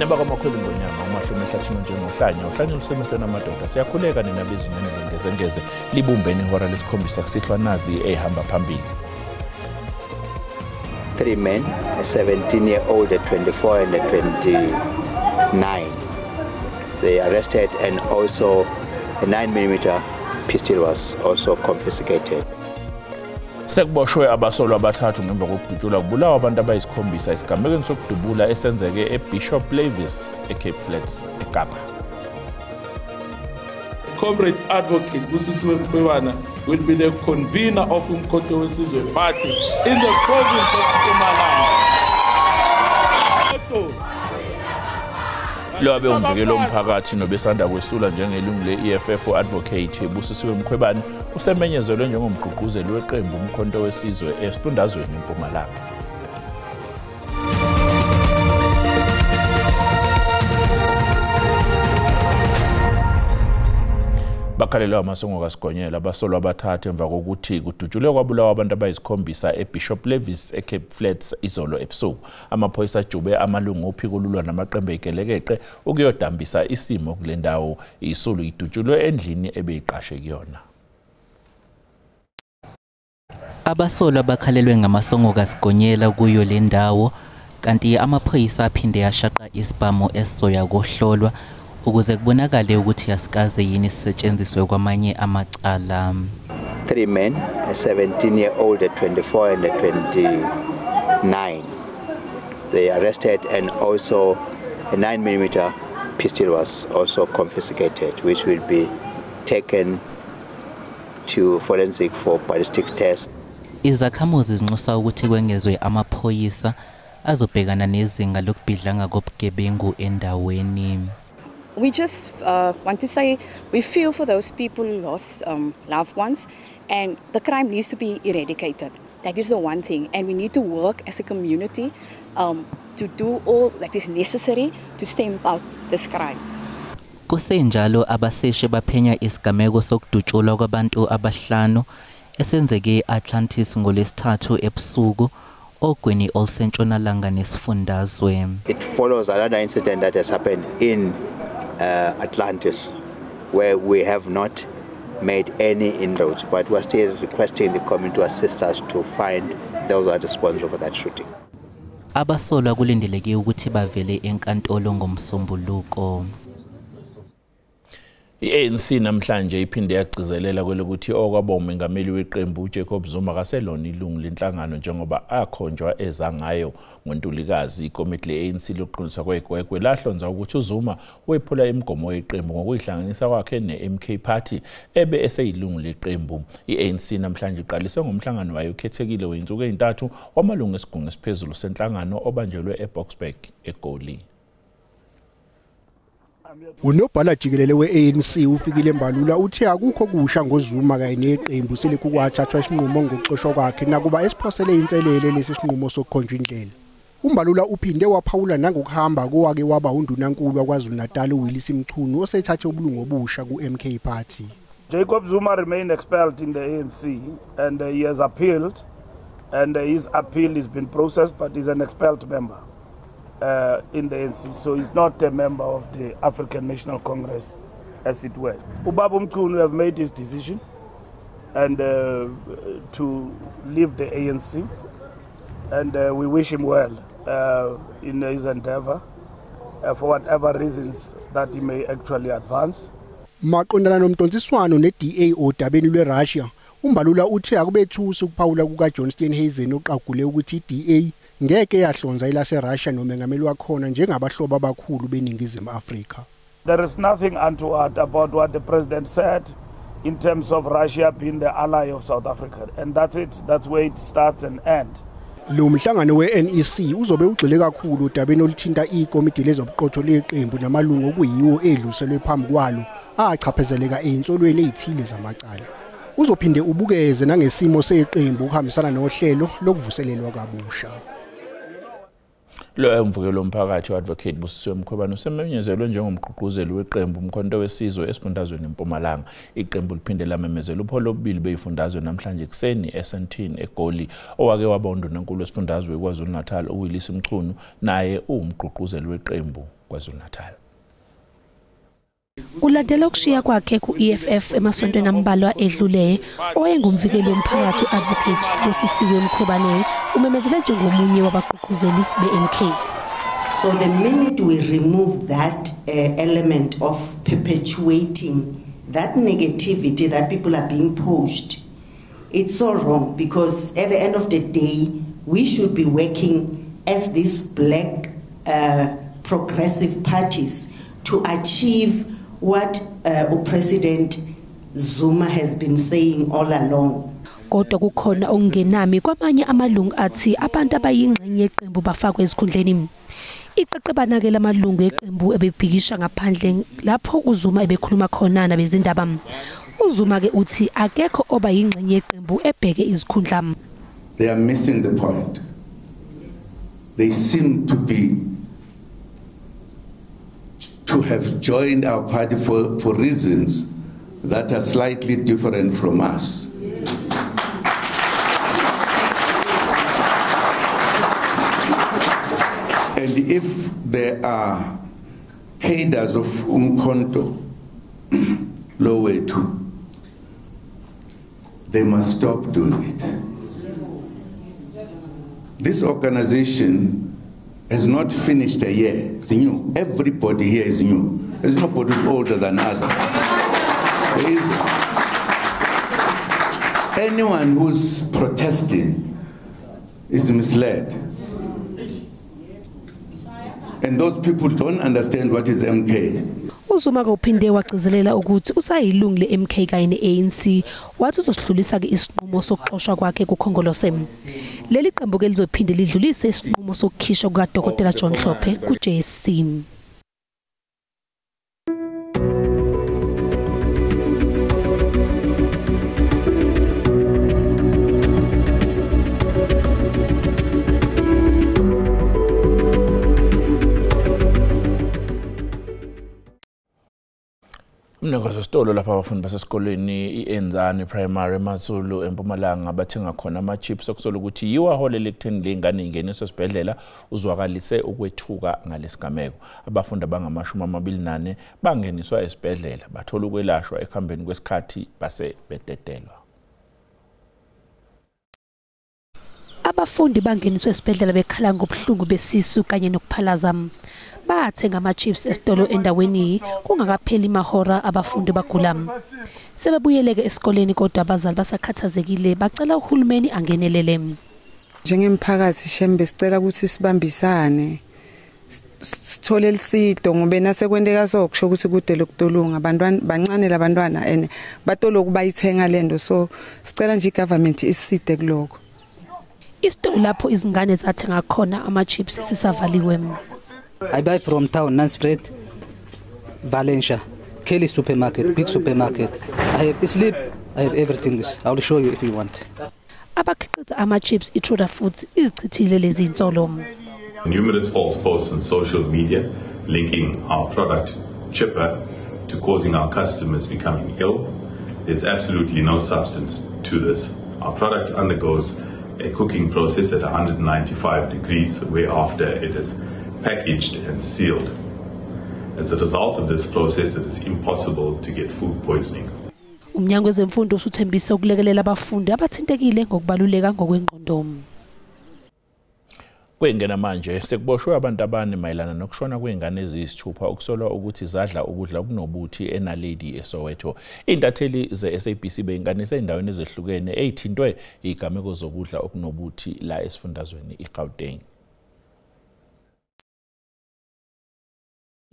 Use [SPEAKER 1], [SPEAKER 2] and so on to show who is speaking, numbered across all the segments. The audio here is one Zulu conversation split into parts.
[SPEAKER 1] Nina bakamakhweli ngonyama umahlume ehlathini njengohlanya uhlanya olusemehlweni amadoda siyakhuleka nina bezinyane zengezengeze libumbeni ihora lesikhombisa kusihlwa nazi ehamba phambili.
[SPEAKER 2] 3 men, a 17-year-old, a 24 and a 29. They arrested, and also a 9mm pistol was also confiscated.
[SPEAKER 1] Sekuboshwe abasolwa abathathu ngemva kokudutshulwa kubulawa abantu abayisikhombisa esigamekweni sokudubula esenzeke eBishop Lavis eCape Flats eKapa.
[SPEAKER 3] Comrade Advocate Busisiwe Mkhwebane will be the convener of Umkhonto weSizwe Party in the province of Mpumalanga.
[SPEAKER 1] Lo abe umvikeli womphakathi nobesanda kwesula njengelungu le-EFF u-Advocate Busisiwe Mkhwebane usemenyezelwe njengomgqugquzeli weqembu Umkhonto weSizwe esifundazweni eMpumalanga. Bakhalelwe amasongo kaSigonyela abasolwa abathathu emva kokuthi kudutshulwe kwabulawa abantu abayisikhombisa eBishop Lavis eCape Flats izolo ebusuku. Amaphoyisa ajube amalungu ophiko olulwa namaqembu eyigelekeqe ukuyodambisa isimo kule ndawo. Isulu idutshulwe endlini ebeyiqashe kuyona.
[SPEAKER 4] Abasolwa bakhalelwe ngamasongo kaSigonyela kuyo le ndawo, kanti amaphoyisa aphinde ashaqa isibhamu esizoya kohlolwa ukuze kubonakale ukuthi asikaze yini sisetshenziswe kwamanye amacala.
[SPEAKER 2] 3 men, a 17-year-old, a 24 and a 29. They arrested, and also a 9mm pistol was also confiscated, which will be taken to forensic for ballistic tests.
[SPEAKER 4] Izakhamuzi zinxusa ukuthi kwengezwe amaphoyisa azobhekana nezinga lokubhidlanga kobugebengu endaweni.
[SPEAKER 5] We just want to say we feel for those people who lost loved ones, and the crime needs to be eradicated. That is the one thing, and we need to work as a community to do all that is necessary to stamp out this crime.
[SPEAKER 4] Kusenjalo abaseshe baphenya isigameko sokudutshulwa kwabantu abahlanu esenzeke e-Atlantis ngolwesithathu ebusuku ogwini olusentshonalanga nesifundazwe.
[SPEAKER 2] It follows another incident that has happened in Atlantis, where we have not made any inroads, but we're still requesting the community to assist us to find those who are responsible for that shooting.
[SPEAKER 4] Abasolwa kulindeleke ukuthi bavele enkantolo ngomsombuluko.
[SPEAKER 1] I-ANC namhlanje iphinde yagcizelela kwelokuthi okwaba umengameli weqembu uJacob Zuma kaselona ilungu lenhlangano njengoba akhonjwa eza ngayo ngoNtulikazi. Ikomiti le-ANC lokuqondiswa kwegwegwe lahlonza ukuthi uZuma wephula imigomo yeqembu ngokuyihlanganisa kwakhe ne-MK Party ebe eseyilungu leqembu. I-ANC namhlanje iqalise ngomhlangano wayo okhethekile wey'nsuku ey'ntathu wamalungu esigungu esiphezulu senhlangano obanjelwe eBoksburg eGoli.
[SPEAKER 6] Unobhala jikelele we-ANC uFikile Mbalula uthe akukho kusha ngoZuma kanye neqembu selokhu kwathathwa isinqumo ngokuxoshwa kwakhe nakuba esiphosele inselele lesi sinqumo sokukhonjwa indlela. UMbalula uphinde waphawula nangokuhamba kowake waba undunankulu waKwaZulu-Natal uWillies Mchunu osethathe ubulungu obusha ku-MK Party.
[SPEAKER 3] Jacob Zuma remained expelled in the ANC and he has appealed, and his appeal has been processed, but he's an expelled member in the ANC, so he's not a member of the African National Congress as it was. Ubaba Mchunu have made his decision and to leave the ANC, and we wish him well in his endeavor for whatever reasons that he may actually advance.
[SPEAKER 6] Maqondana nomdonsiswano ne-DA odabeni lweRussia, uMbalula uthe akubethusi ukuphawula kukaJohn Steenhuisen oqagule ukuthi i-DA ngeke yahlonza elaseRussia nomengameli wakhona njengabahlobo abakhulu beNingizimu Afrika.
[SPEAKER 3] There is nothing untoward about what the president said in terms of Russia being the ally of South Africa, and that's it. That's where it starts and ends.
[SPEAKER 6] Lo mhlangano we-NEC uzobe ugxile kakhulu odabeni oluthinta ikomiti lezobuqotho leqembu namalungu okuyiwo edluliselwe phambi kwalo achaphazeleka ey'nsolweni ey'thile zamacala. Uzophinde ubukeze nangesimo seqembu ukuhambisana nohlelo lokuvuselelwa kabusha.
[SPEAKER 1] Lo mvukelo womphakathi u-Advocate Busisiwe Mkhwebane usemenyezelwe njengomgqugquzeli weqembu Umkhonto weSizwe esifundazweni eMpumalanga. Iqembu liphinde lamemezela upholo obubili beyifundazwe namhlanje ekuseni eSandton eGoli. Owake waba undunankulu wesifundazwe KwaZulu-Natal uWillies Mchunu naye uwumgqugquzeli weqembu. KwaZulu-Natal.
[SPEAKER 7] Kulandela ukushiya kwakhe ku-EFF emasontweni ambalwa edlule, owayengumvikeli womphakathi u-Advocate Busisiwe Mkhwebane umemezele njengomunye wabagqugquzeli be-MK.
[SPEAKER 8] So the minute we remove that element of perpetuating that negativity that people are being pushed, it's so wrong, because at the end of the day, we should be working as these black progressive parties to achieve what President Zuma has been saying all along.
[SPEAKER 7] Kodwa kukhona okungenami kwamanye amalungu athi abantu abayingxenye yeqembu bafakwe ezikhundleni. Iqeqebana ke lamalungu eqembu ebebhikisha ngaphandle lapho uZuma ebekhuluma khona nabezindaba. uZuma ke uthi akekho oba yingxenye yeqembu ebheke izikhundla.
[SPEAKER 9] They are missing the point. They seem to have joined our party for reasons that are slightly different from us. And if there are cadres of Umkhonto Lowethu, they must stop doing it. This organization has not finished a year. It's new. Everybody here is new. There's nobody who's older than others. There isn't. Anyone who's protesting is misled. And those people don't understand what is MK.
[SPEAKER 7] uZuma uphinde wagcizelela ukuthi usayilungu le-MK kanye ne-ANC, wathi uzosidlulisa ke isinqumo sokuxoshwa kwakhe kuKhongolose. Leli qembu ke lizophinde lidlulise isinqumo sokukhishwa kukaDokotela John Hlophe ku-JSC.
[SPEAKER 1] Umnikazi wesitolo lapha abafundi basesikolweni i-Enzani Primary eMatsulu eMpumalanga bathenga khona ama-chips okusola ukuthi yiwo aholela ekutheni le ngane ingeniswe esibhedlela uzwakalise ukwethuka ngalesigameko. Abafundi abangama-24 bangeniswa esibhedlela bathola ukwelashwa ekuhambeni kwesikhathi base bededelwa.
[SPEAKER 7] Abafundi bangeniswe esibhedlela bekhala ngobuhlungu besisu kanye nokuphalaza. Bathenga ama-chips esitolo endaweni kungakapheli mahora abafundi bagula. Sebebuyeleke esikoleni kodwa abazali basakhathazekile bacela uhulumeni angenelele.
[SPEAKER 10] Njengemphakathi shembe sicela ukuthi sibambisane sithole lisido ngoba nasekwenteka sokusho ukuthi kude lokutolunga abantwana bancane labantwana and batoloku bayithenga lento, so sicela nje igovernment iside kuloko.
[SPEAKER 7] Isitolo lapho izingane zathenga khona ama-chips sisavaliwe.
[SPEAKER 11] I buy from town, Nanspread, Valencia, Kelly supermarket, big supermarket. I have sleep, I have everything. I will show you if you want.
[SPEAKER 7] Abakhiqiza ama-chips iTruda Foods izichithile lezi insolo.
[SPEAKER 12] Numerous false posts on social media linking our product chipper to causing our customers becoming ill. There's absolutely no substance to this. Our product undergoes a cooking process at 195 degrees, whereafter it is packaged and sealed. As a result of this process, it is impossible to get food poisoning.
[SPEAKER 7] Umnyango wezemfundo usuthembisa ukulekelela abafundi abathintekile ngokubaluleka ngokwengqondo.
[SPEAKER 1] Kwengena manje sekuboshwe abantu abane mayelana nokushona kwengane eziyisithupha okusolwa ukuthi zadla ukudla okunobuthi eNaledi eSoweto. Intatheli ze-SABC beyinganise endaweni ezehlukene eyithintwe izigameko zokudla okunobuthi la esifundazweni iGauteng.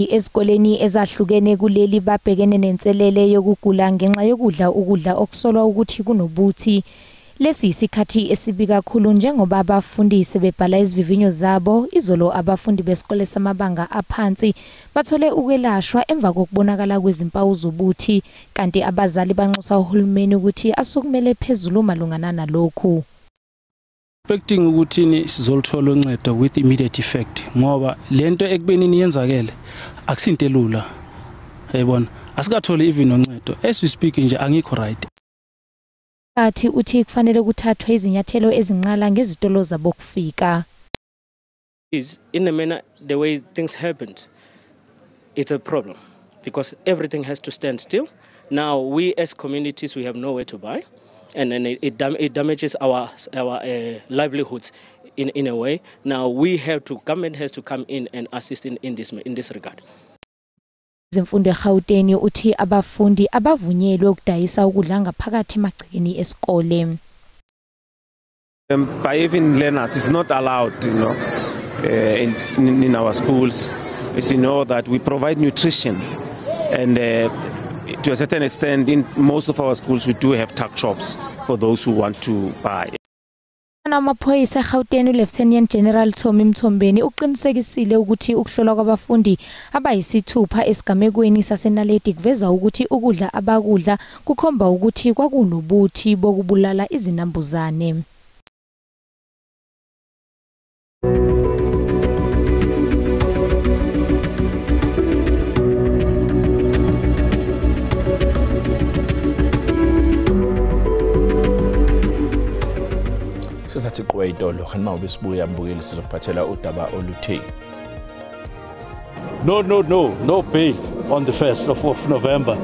[SPEAKER 13] Ezikoleni ezahlukene kuleli babhekene nenselele yokugula ngenxa yokudla ukudla okusolwa ukuthi kunobuthi. Lesi isikhathi esibi kakhulu njengoba abafundi sebebhala izivivinyo zabo. Izolo abafundi besikole samabanga aphansi bathole ukwelashwa emva kokubonakala kwezimpawu zobuthi, kanti abazali banxusa uhulumeni ukuthi asukumele phezulu malungana nalokhu.
[SPEAKER 14] Expecting ukuthi sizoluthola uncedo with immediate effect ngoba lento ekubeni yenzakele akusinto elula, yayibona, asikatholi even uncedo. As we speak nje angikho right.
[SPEAKER 13] Athi uthi kufanele kuthathwe izinyathelo ezinqala ngezitolo zabokufika.
[SPEAKER 15] Is in the manner the way things happened. It's a problem because everything has to stand still. Now we as communities, we have nowhere to buy, and then it damages our livelihoods in a way. Now we have to, government has to come in and assist in this regard.
[SPEAKER 13] Zemfundo eGauteng uthi abafundi abavunyelwe ukudayisa ukudla ngaphakathi emagcekeni esikole.
[SPEAKER 16] By even learners, it's not allowed, you know, in our schools. As you know that we provide nutrition, and to a certain extent, in most of our schools we do have tuck shops for those who want to buy.
[SPEAKER 13] Amaphoyisa eGauteng uLieutenant General Tommy Mthombeni uqinisekisile ukuthi ukuhlolwa kwabafundi abayisithupha esigamekweni saseNaledi kuveza ukuthi ukudla abakudla kukhomba ukuthi kwakunobuthi bokubulala izinambuzane.
[SPEAKER 1] Sizathi qwe itolo kanti mawube sibuya mbukeli sizokuphathela udaba oluthe.
[SPEAKER 17] No, no, no, no bail on the 1st of November.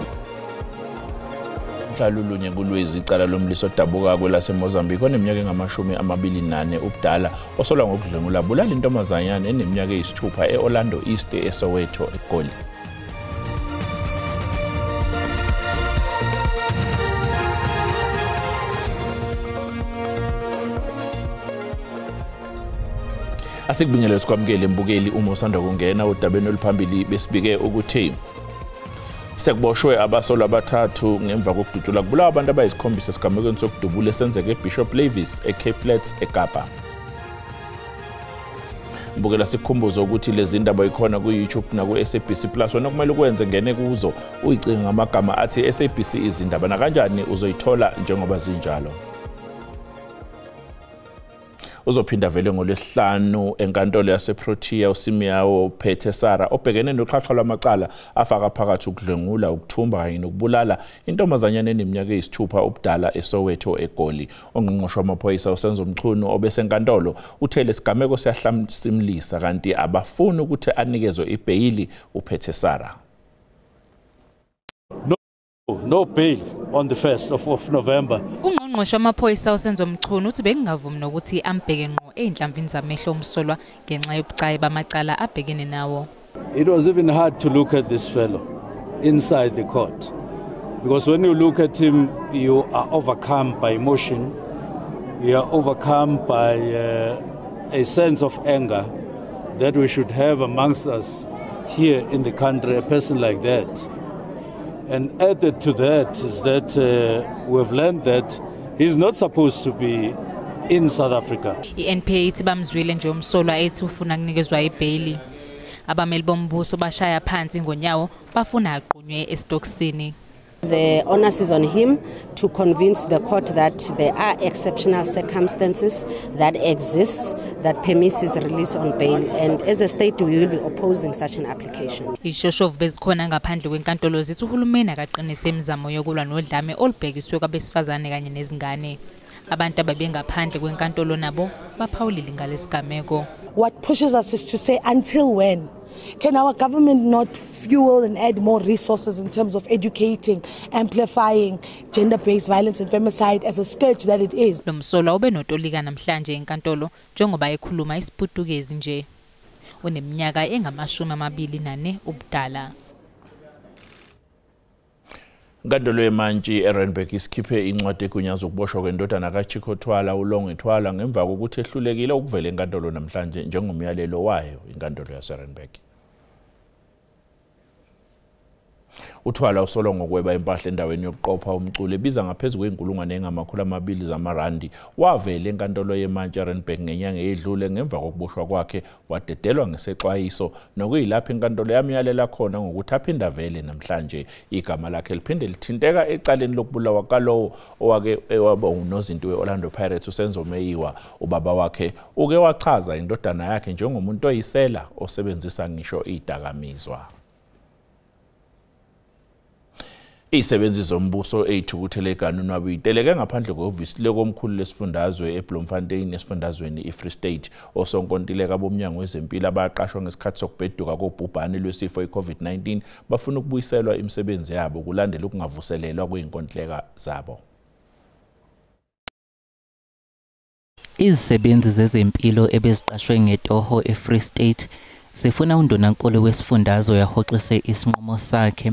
[SPEAKER 1] Mhla lulunye kuLwezi icala lomlisa odabuka kwelaseMozambique oneminyaka engama-24 ubudala osolwa ngokudlwengula bulala intombazanyana eneminyaka eyisithupha e-Orlando East eSoweto eGoli. Asikubingelele sikwamukele mbukeli uma usanda kungena udabeni oluphambili besibike ukuthi sekuboshwe abasolwa abathathu ngemva kokudutshulwa kubulawa abantu abayisikhombisa esigamekweni sokudubula esenzeke eBishop Lavis eCape Flats eKapa. Mbukela sikukhumbuza ukuthi lezi ndaba ikhona ku-YouTube naku-SABC Plus. Wena kumele ukwenze ngene kuzo uyicinge ngamagama athi SABC izindaba nakanjani uzoyithola njengoba zinjalo. Uzophinda vele ngolwesihlanu enkantolo yaseProtea uSimiao Phethe-Sara obhekene noxhaxha lwamacala afaka phakathi ukudlwengula, ukuthumba kanye nokubulala intombazanyana eneminyaka eyisithupha ubudala eSoweto eGoli. Ongqongqoshe wamaphoyisa uSenzo Mchunu obesenkantolo uthe lesigameko siyahlamsimlisa kanti abafuni ukuthi anikezwe ibheyili uPhethe-Sara.
[SPEAKER 17] No bail on the 1st of November.
[SPEAKER 18] Ungqongqoshe wamaphoyisa uSenzo Mchunu uthi bekungavumi nokuthi ambheke ngqo ezinhlamvini zamehlo umsolwa ngenxa yobucayi bamacala abhekene nawo.
[SPEAKER 17] It was even hard to look at this fellow inside the court because when you look at him you are overcome by emotion, you are overcome by a sense of anger that we should have amongst us here in the country a person like that. And added to that is that we've learned that he's not supposed to be in South Africa.
[SPEAKER 18] I-NPA ithi bamzwile nje umsolwa ethi ufuna kunikezwa ibheyili. Abameli bombuso bashaya phansi ngonyawo bafuna agqunywe esitokisini.
[SPEAKER 8] The onus is on him to convince the court that there are exceptional circumstances that exist that permits his release on bail, and as a state we will be opposing such an application.
[SPEAKER 18] Ishoshovu bezikhona ngaphandle kwenkantolo zithi uhulumeni akaqinise imizamo yokulwa nodlame olubhekiswe kwabesifazane kanye nezingane. Abantu ababengaphandle kwenkantolo nabo baphawulile ngalesigameko.
[SPEAKER 19] What pushes us is to say, until when? Can our government not fuel and add more resources in terms of educating, amplifying gender-based violence and femicide as a scourge that it is?
[SPEAKER 18] Lo msolwa ube notolika namhlanje enkantolo njengoba ekhuluma isiPutukezi nje. Uneminyaka engama-24 ubudala.
[SPEAKER 1] Inkantolo yemantshi eRandburg isikhiphe incwadi egunyaza ukuboshwa kwendodana kaChicco Twala uLongwe Twala ngemva kokuthi ehlulekile ukuvela enkantolo namhlanje njengomyalelo wayo inkantolo yaseRandburg. uThwala usolwa ngokweba impahla endaweni yokuqopha umculo ebiza ngaphezu kwe-200,000 zamarandi. Wavela enkantolo yemantshi eRandburg ngenyanga eyedlule ngemva kokuboshwa kwakhe wadedelwa ngesexwayiso nokuyilapho inkantolo yamyalela khona ngokuthi aphinde avele namhlanje. Igama lakhe liphinde lithinteka ecaleni lokubulawa kalowo owake waba unozinti we-Orlando Pirates uSenzo Meyiwa. Ubaba wakhe uke wachaza indodana yakhe njengomuntu oyisela osebenzisa ngisho idakamizwa. Izisebenzi zombuso eyithukuthele eganunwabu iteleke ngaphandle kwehhovisi lekomkhulu lesifundazwe eBloemfontein esifundazweni iFree State. Osonkontileka bomnyango wezempilo abaqashwa ngesikhathi sokubheduka kobhubhane lwesifo iCOVID-19 bafuna ukubuyiselwa imisebenzi yabo kulandela ukungavuselelwa kwey'nkontileka zabo.
[SPEAKER 4] Izisebenzi zezempilo ebeziqashwe ngetoho eFree State zifuna undunankulu wesifundazwe yahoxise isinqumo sakhe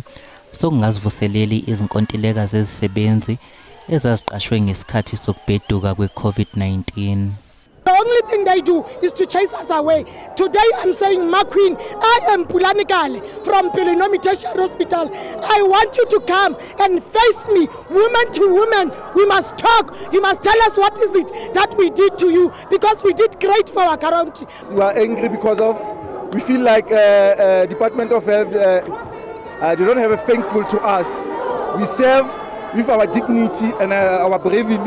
[SPEAKER 4] sokungazivuseleli izinkontileka zezisebenzi ezaziqashwe ngesikhathi sokubheduka kwe-COVID-19.
[SPEAKER 20] The only thing they do is to chase us away. Today I'm saying, MaQueen, I am Pulane Kale from Pelonomi Tertiary Hospital. I want you to come and face me, woman to woman. We must talk. You must tell us what is it that we did to you, because we did great for our country.
[SPEAKER 21] We are angry because of, we feel like Department of Health, they don't have a thankful to us. We serve with our dignity and our bravery,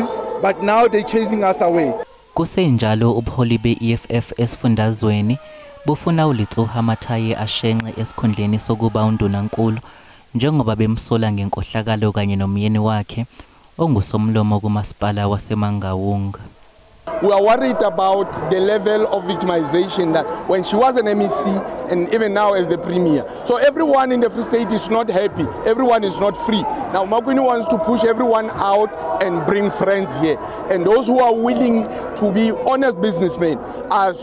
[SPEAKER 21] but now they're chasing us away.
[SPEAKER 4] Kusenjalo ubuholi be-EFF esifundazweni bufuna uLetsoha Mathaye ashenxe esikhundleni sokuba undunankulu njengoba bemsola ngenkohlakalo kanye nomyeni wakhe ongusomlomo kumasipala waseMangaung.
[SPEAKER 22] We are worried about the level of victimization that when she was an MEC and even now as the premier. So everyone in the Free State is not happy. Everyone is not free. Now Makwini wants to push everyone out and bring friends here. And those who are willing to be honest businessmen are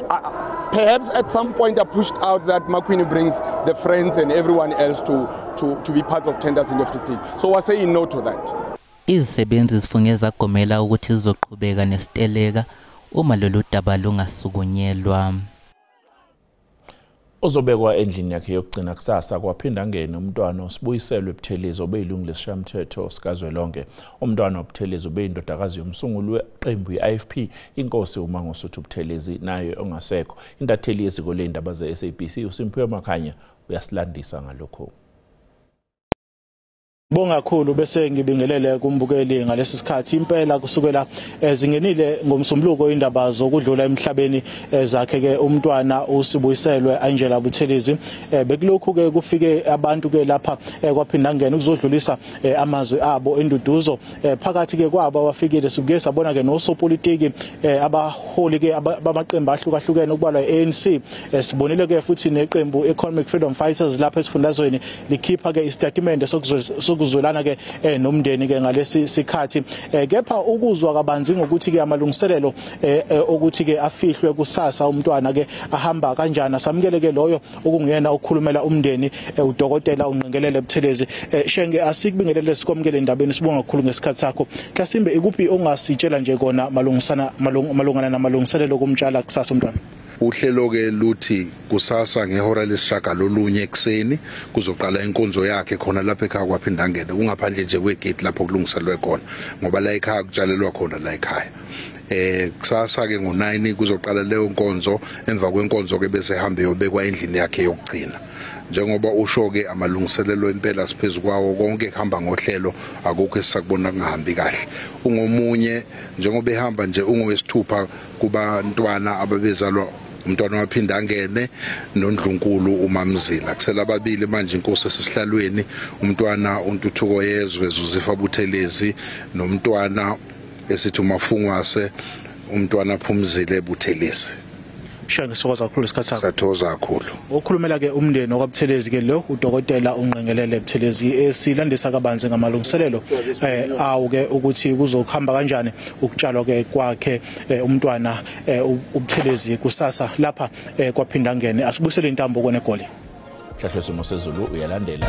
[SPEAKER 22] perhaps at some point are pushed out, that Makwini brings the friends and everyone else to be part of tenders in the Free State. So we're saying no to that.
[SPEAKER 4] Izisebenzi zifunge zagomela ukuthi zizoqhubeka nesiteleka uma lolu daba lungasukunyelwa.
[SPEAKER 1] Uzobekwa endlini yakhe yokugcina kusasa kwaphinda ngene umntwana uSibuyiselwe Buthelezi obeyilungu lesishayamthetho sikazwelonke. Umntwana uButhelezi ubeyindodakazi yomsunguli weqembu i-IFP inkosi uMangosuthu Buthelezi naye ongasekho. Intatheli yeziko lezindaba ze-SABC uSimphiwe Makhanya uyasilandisa ngalokho.
[SPEAKER 23] Bonga kakhulu bese ngibingelele kumbukeli ngalesi sikhathi. Impela kusukela zingenile ngomsombuluko indaba zokudlula emhlabeni zakhe ke umntwana uSibuyiselwe Angela Buthelezi, bekulokhu ke kufike abantu ke lapha kwaphinda ngene ukuzodlulisa amazwi abo enduduzo. Phakathi ke kwabo abafikile sibuke sabona ke nosopolitiki abaholi ke bamaqembu ahlukahlukene okubalwa ANC. Sibonile ke futhi neqembu Economic Freedom Fighters lapha esifundazweni likhipha ke isitatimende sokuzwelana ke nomndeni ke ngalesi sikhathi. Kepha ukuzwa kabanzi ngokuthi ke amalungiselelo ukuthi ke afihlwe kusasa umntwana ke ahamba kanjani, samukele ke loyo okungiyena okhulumela umndeni udokotela uNqengelele Buthelezi. Shenge, asikubingelele sikwamukele endabeni, sibonga kakhulu ngesikhathi sakho. Mhlasimbe ikuphi ongasitshela nje kona malungana namalungiselelo komtshala kusasa umntwana?
[SPEAKER 24] Uhlelo ke luthi kusasa ngehora lesishiyagalolunye ekuseni kuzoqala inkonzo yakhe khona lapha ekhaya kwaphinda ngene, kungaphandle nje kwegate lapho kulungiselwe khona ngoba la ekhaya kutshalelwa khona la ekhaya. Kusasa ke ngo9 kuzoqala leyo nkonzo, emva kwenkonzo ke bese hambe yobekwa endlini yakhe yokugcina. Njengoba usho ke amalungiselelo impela siphezulu kwawo konke kuhamba ngohlelo, akukho esisakubona kungahambi kahle. Ungomunye njengoba ehamba nje ungowesithupha kubantwana ababezalwa umntwana waphinda angene noNdlunkulu uMamzila. Kusela ababili manje inkosi esihlalweni, umntwana uNtuthuko Yezwe Zuzifa Buthelezi nomntwana esithi uMafungwase, umntwana Phumzile Buthelezi.
[SPEAKER 23] Shenge, sithokoza kakhulu isikhathi sakho.
[SPEAKER 24] Siyathokoza kakhulu.
[SPEAKER 23] Okhulumela ke umndeni wakwaButhelezi ke lo udokotela uNqengelele Buthelezi esilandisa kabanzi ngamalungiselelo awu ke ukuthi kuzokuhamba kanjani ukutshalwa ke kwakhe umntwana uButhelezi kusasa lapha kwaphinda ngene. Asibusele intambo kone Egoli.
[SPEAKER 1] Mhlahlo simo sezulu uyalandela.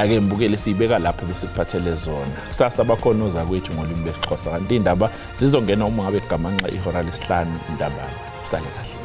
[SPEAKER 1] Ake mbukele siyibeka lapho besikuphathele zona. Kusasa bakhona ozakwethu ngolimi lwesiXhosa, kanti indaba zizongena uma ngabe kugamanxa ihora lesihlanu ntambama. Usale kahle.